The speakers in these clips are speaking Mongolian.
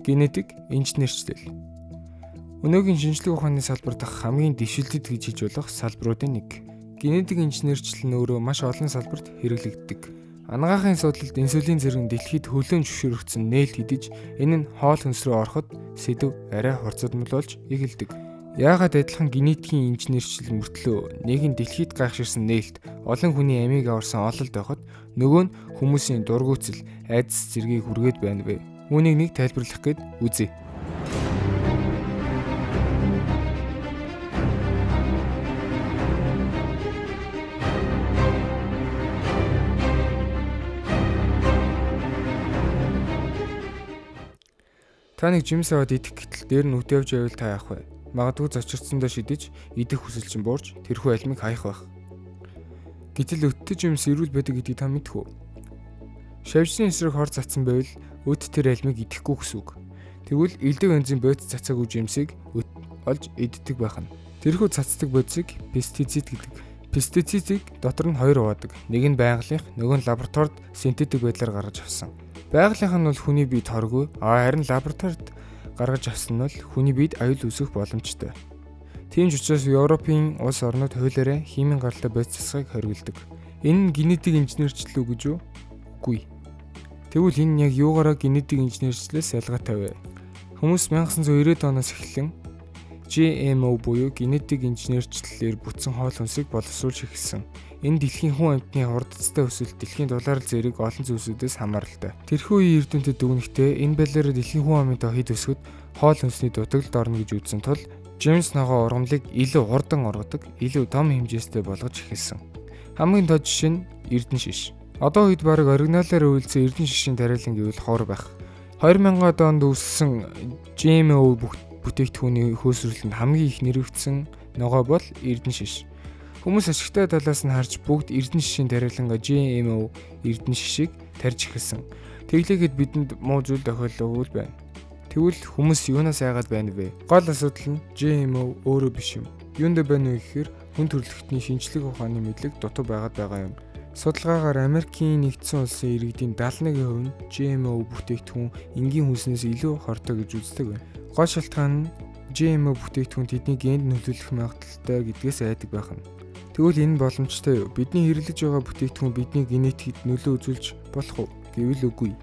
Генетик инженерчлэл. Өнөөгийн шинжлэх ухааны салбар дахь хамгийн дэвшилтэт гэж хэлж болох салбаруудын нэг. Генетик инженерчлэл нь өөрөө маш олон салбарт хэрэглэгддэг. Анагаахын судлалд инсулин зэрэг дэлхийд хөлөөн зөвшөөрөгдсөн нээлт идэж, энэ нь хоол хүнс рүү ороход сэдэв арай хурцдмал болж эхэлдэг. Яагаад адилхан генетикийн инженерчлэл мөртлөө нэг нь дэлхийд гайхширсан нээлт олон хүний амийг аварсан ололт байхад нөгөө нь хүмүүсийн дургүйцэл, айдас зэргийг хүргээд байна вэ? Үүнийг нэг тайлбарлах гээд үзье. Та нэг жимс аваад идэх гэтэл дээр нь үт явж байвал та яах вэ? Магадгүй зочирдсондоо шидэж идэх хүсэл чинь буурч тэрхүү алимыг хаях байх. Гэтэл өттэй жимс эрүүл байдаг гэдгийг та мэдэх үү? Шавжны эсрэг хор цацсан байвал өт тэр алимыг идэхгүй гэсэн үг. Тэгвэл элдэв янзын бодис цацаагүй жимсийг өт олж иддэг байх нь. Тэрхүү цацдаг бодисыг пестицид гэдэг. Пестицидийг дотор нь хоёр хуваадаг. Нэг нь байгалийнх, нөгөө нь лабораторид синтетик байдлаар гаргаж авсан. Байгалийнх нь бол хүний биед хоргүй, харин лабораторид гаргаж авсан нь бол хүний биед аюул үүсгэх боломжтой. Тийм ч учраас Европын улс орнууд хуулиараа химийн гаралтай бодис цацхыг хориглодог. Энэ нь генетик инженерчлэл үү гэж үү? Үгүй. Тэгвэл энэ яг юугаараа генетик инженерчлэлээс ялгаатай вэ? Хүмүүс 1990-ад оноос эхлэн GMO буюу генетик инженерчлэлээр бүтсэн хоол хүнсийг боловсруулж эхэлсэн. Энэ дэлхийн хүн амьтны хурдцтай өсөлт, дэлхийн дулаалал зэрэг олон зүйлсүүдээс хамааралтай. Тэрхүү үеийн эрдэмтэд дүгнэхдээ энэ байдлаараа дэлхийн хүн амын тоо хэд өсөхөд хоол хүнсний дутагдлалд орно гэж үзсэн тул Джеймс ногоо ургамлыг илүү хурдан ургадаг, илүү том хэмжээстэй болгож эхэлсэн. Хамгийн тод жишээ нь эрдэнэ шиш. Одоо үед бараг оригиналаар үйлдсэн эрдэнэ шишийн тариалан гэвэл ховор байх. 2000-ад онд үүссэн GMO бүтээгдэхүүний хөөсрөлтөнд хамгийн их нэрвэгдсэн ногоо бол эрдэнэ шиш. Хүмүүс ашигтай талаас нь харж бүгд эрдэнэ шишийн тариалангаа GMO эрдэнэ шишийг тарьж эхэлсэн. Тэглээгээд бидэнд муу зүйл тохиолдоогүй л байна. Тэгвэл хүмүүс юунаас айгаад байна вэ? Гол асуудал нь GMO өөрөө биш юм. Юунд байна вэ гэхээр хүн төрөлхтний шинжлэх ухааны мэдлэг дутуу байгаад байгаа юм. Судалгаагаар Америкийн нэгдсэн улсын иргэдийн 71% нь GMO бүтээгдэхүүн энгийн хүнснээс илүү хортой гэж үздэг байна. Гол шалтгаан нь GMO бүтээгдэхүүн тэдний генд нөлөөлөх магадлалтай гэдгээс айдаг байх нь. Тэгвэл энэ боломжтой юу? Бидний хэрэглэж байгаа бүтээгдэхүүн бидний генетикэд нөлөө үзүүлж болох уу? Гэвэл үгүй.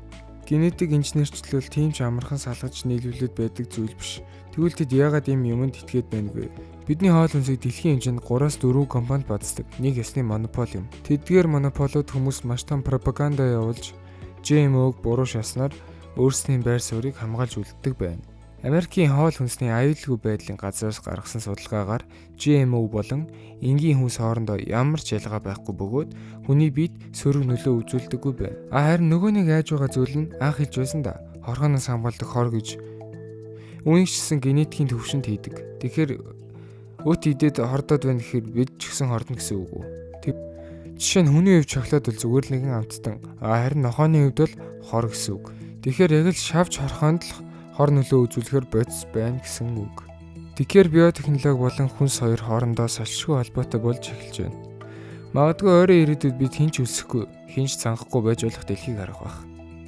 Генетик инженерчлэл бол тийм ч амархан салгаж нийлүүлээд байдаг зүйл биш. Тэгвэл тэд яагаад ийм юмд итгээд байна вэ? Бидний хоол хүнсийг дэлхийн хэмжээнд 3-4 компанид баддаг. Нэг ёсны монопол юм. Тэдгээр монополууд хүмүүс маш том пропаганда явуулж GMO-г буруу шаснаар өөрсдийн байр суурийг хамгаалж үлддэг байна. Америкийн хоол хүнсний аюулгүй байдлын газраас гаргасан судалгаагаар GMO болон энгийн хүнс хоорондоо ямар ч ялгаа байхгүй бөгөөд хүний биед сөрөг нөлөө үзүүлдэггүй байна. Харин нөгөө нэг айж байгаа зүйл нь анх хэлж байсан да. Хорхооноос хамгаалдаг хор гэж. Үүнийг ч гэсэн генетикийн төвшөнд хийдэг. Тэгэхээр өт идээд хордоод байна гэхээр бид ч гэсэн хордно гэсэн үг үү? Жишээ нь хүний хувьд шоколад бол зүгээр л нэгэн амттан. Харин нохооны хувьд бол хор гэсэн үг. Тэгэхээр яг л шавж хорхоонд л хор нөлөө үзүүлэхээр бодис байна гэсэн үг. Тэгэхээр биотехнологи болон хүнс хоёр хоорондоо салшгүй холбоотой болж эхэлж байна. Магадгүй ойрын ирээдүйд бид хэн ч өлсөхгүй, хэн ч цангахгүй байж болох дэлхийг харах байх.